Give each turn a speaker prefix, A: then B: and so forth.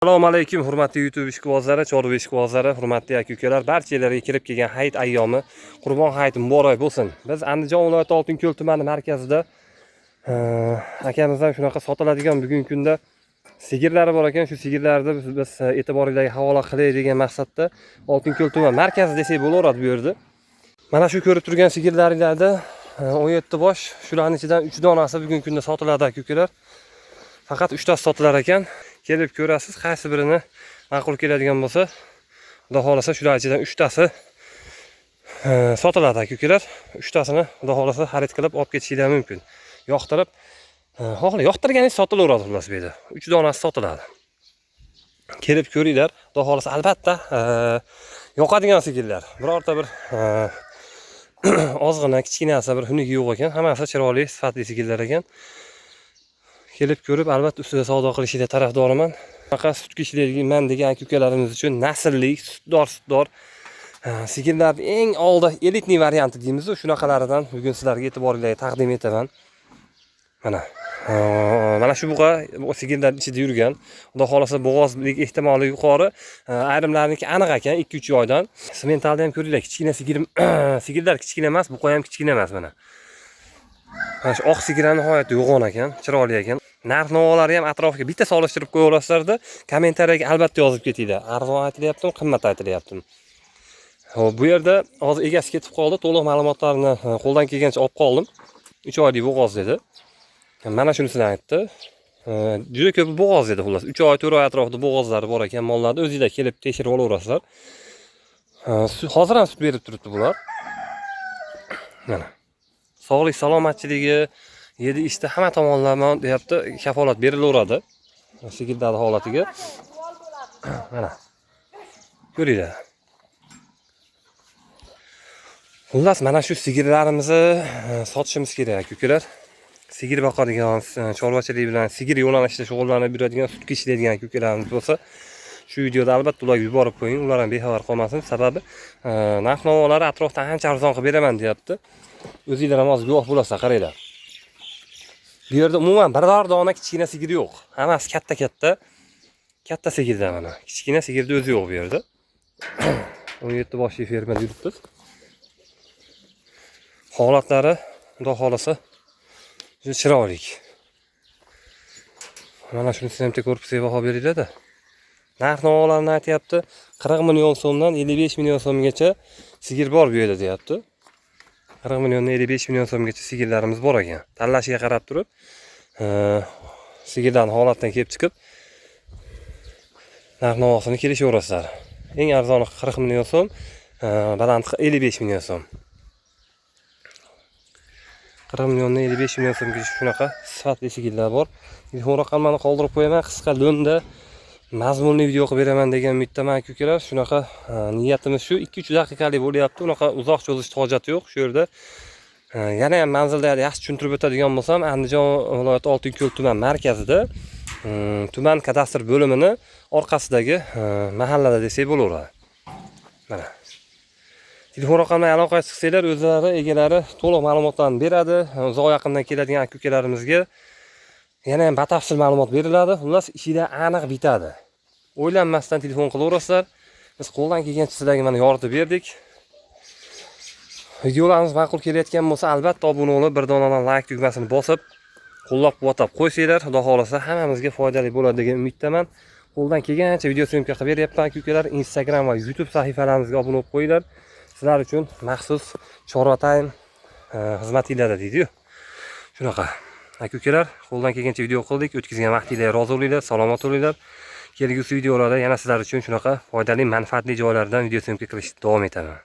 A: Assalomu alaykum, hurmatli YouTube ishqibozlari, chorva ishqibozlari, hurmatli aka-ukalar, barchalarga kirib kelgan hayit ayyomi, Qurbon hayiti muborak bo'lsin. Biz Andijon viloyati Oltinko'l tumani markazida akamizdan shunaqa sotiladigan bugungi kunda sigirlari bor ekan. Shu sigirlarni biz e'tiboringizga havola qilay degan maqsadda Oltinko'l tuman markazi desak bo'laveradi bu yerda. Mana shu ko'rib turgan sigirlaringlarda 17 bosh, shularning ichidan 3 donasi bugungi kunda sotiladi, aka-ukalar. Faqat 3 tasi sotilar ekan. Kelib ko'rasiz, qaysi birini ma'qul keladigan bo'lsa, Xudo xohlasa shular ichidan 3 tasi sotiladi, aka-ukalar. 3 tasini Xudo xohlasa xarid qilib olib ketishinglar mumkin. Yoqtirib, xohla yoqtirganingiz sotilaveradi, xullas bu yerda. 3 donasi sotiladi. Kelib ko'ringlar, Xudo xohlasa albatta yoqadigan sigirlar. Birorta bir ozg'ina kichkinasi bir xunugi yo'q ekan. Hammasi chiroyli, sifatli sigirlar ekan. Kelib ko'rib, albatta ustida savdo qilishinglar tarafdoriman. Bunaqa sutga ishlaydigan degan aka-ukalarimiz uchun naslli, sutdor sigirlarning eng oldi элитный varianti deymiz-ku, shunaqalaridan bugun sizlarga e'tiboringizga taqdim etaman. Mana. Mana shu buqa sigirlar ichida yurgan. Xudo xohlasa bo'g'ozlik ehtimoli yuqori. Ayrimlarniki aniq ekan 2-3 oydan. Simentalni ham ko'ringlar, kichkina sigir, sigirlar kichkina emas, buqa ham kichkina emas mana. Mana shu oq sigir ham nihoyatda yo'g'on ekan, chiroyli ekan. Narx navolari ham atrofga bitta solishtirib qo'yaverasizlarda, kommentariyaga albatta yozib ketinglar. Arzon aytilyaptimi, qimmat aytilyaptimi? Xo'p, bu yerda hozir egasi ketib qoldi. To'liq ma'lumotlarni qo'ldan kelgancha olib qoldim. 3 oylik bo'g'oz dedi. Mana shunisini aytdi. Juda ko'p bo'g'oz dedi xullas. 3 oy, 4 oy atrofida bo'g'ozlari bor ekan mollarni. O'zinglar kelib tekshirib olaverasizlar. Hozir ham sut berib turibdi bular. Mana. Sog'lik, salomatchiligi, yedi ichdi hamma tomonlama deyapti, kafolat berilaveradi. Sigirlar holatiga. Mana. Ko'ringlar. Xullas, mana shu sigirlarimizni sotishimiz kerak, aka-ukalar. Sigir boqadigan, chorvachilik bilan sigir yo'nalishida shug'ullanib yuradigan, sutga ishlaydigan aka-ukalarimiz bo'lsa, shu videoda albatta ularga yuborib qo'ying, ular ham bexabar qolmasin. Sababi narx navolari atrofdan ancha arzon qilib beraman deyapti. O'zinglar ham hozir guvoh bo'lasizlar, qaranglar. Bu yerda umuman biror dona kichkina sigir yo'q. Hammasi katta-katta. Katta sigirlar mana. Kichkina sigirni o'zi yo'q bu yerda. 17 boshli fermada yuribmiz. Holatlari Xudo xohlasa juda chiroyli. Mana shunisini ham ko'rib baho beringlar-da. Narx navolarni aytyapti. 40 million so'mdan 55 million so'mgacha sigir bor bu yerda deyapti. 40 milliondan 55 million so'mgacha sigirlarimiz bor ekan. Tanlashiga qarab turib, sigirlarning holatidan kelib chiqib narx navosini kelishaverasizlar. Eng arzoni 40 million so'm, balandi 55 million so'm. 40 milliondan 55 million so'mgacha shunaqa sifatli sigirlar bor. Telefon raqamlarini qoldirib qo'yaman. Qisqa lo'nda mazmunli video qilib beraman degan umiddaman, aka-ukalar. Shunaqa niyatimiz shu 2-3 daqiqalik bo'lyapti. Unaqa uzoq cho'zishni hojati yo'q. Shu yerda yana ham manzilda yaxshi tushuntirib o'tadigan bo'lsam, Andijon viloyati Oltinko'l tuman markazida tuman kadastr bo'limini orqasidagi mahallada desak bo'laveradi. Mana. Telefon raqamidan aloqaga chiqsanglar, o'zlari egalari to'liq ma'lumotlarni beradi. Uzoq yaqindan keladigan aka-ukalarimizga yana ham batafsil ma'lumot beriladi. Xullas, ishinglar aniq bitadi. O'ylanmasdan telefon qilaverasizlar. Biz qo'ldan kelgancha sizlarga mana yoritib berdik. Videolarimiz ma'qul kelayotgan bo'lsa, albatta obuna bo'lib, bir donadan like tugmasini bosib, qo'llab-quvvatlab qo'ysanglar, Xudo xohlasa hammamizga foydali bo'ladi degan umiddaman. Qo'ldan kelgancha video съёмка qilib beryapman, aka-ukalar. Instagram va YouTube sahifalarimizga obuna bo'lib qo'yinglar. Sizlar uchun maxsus Chorva Time xizmatinglarda deydi-yu. Shunaqa. Aka-ukalar, qo'ldan kelgancha video qildik. O'tkazgan vaqtinglarga rozi bo'linglar, salomat bo'linglar. Kelgusi videolarda yana sizlar uchun shunaqa foydali, manfaatli joylardan video съёмка qilishni davom etaman.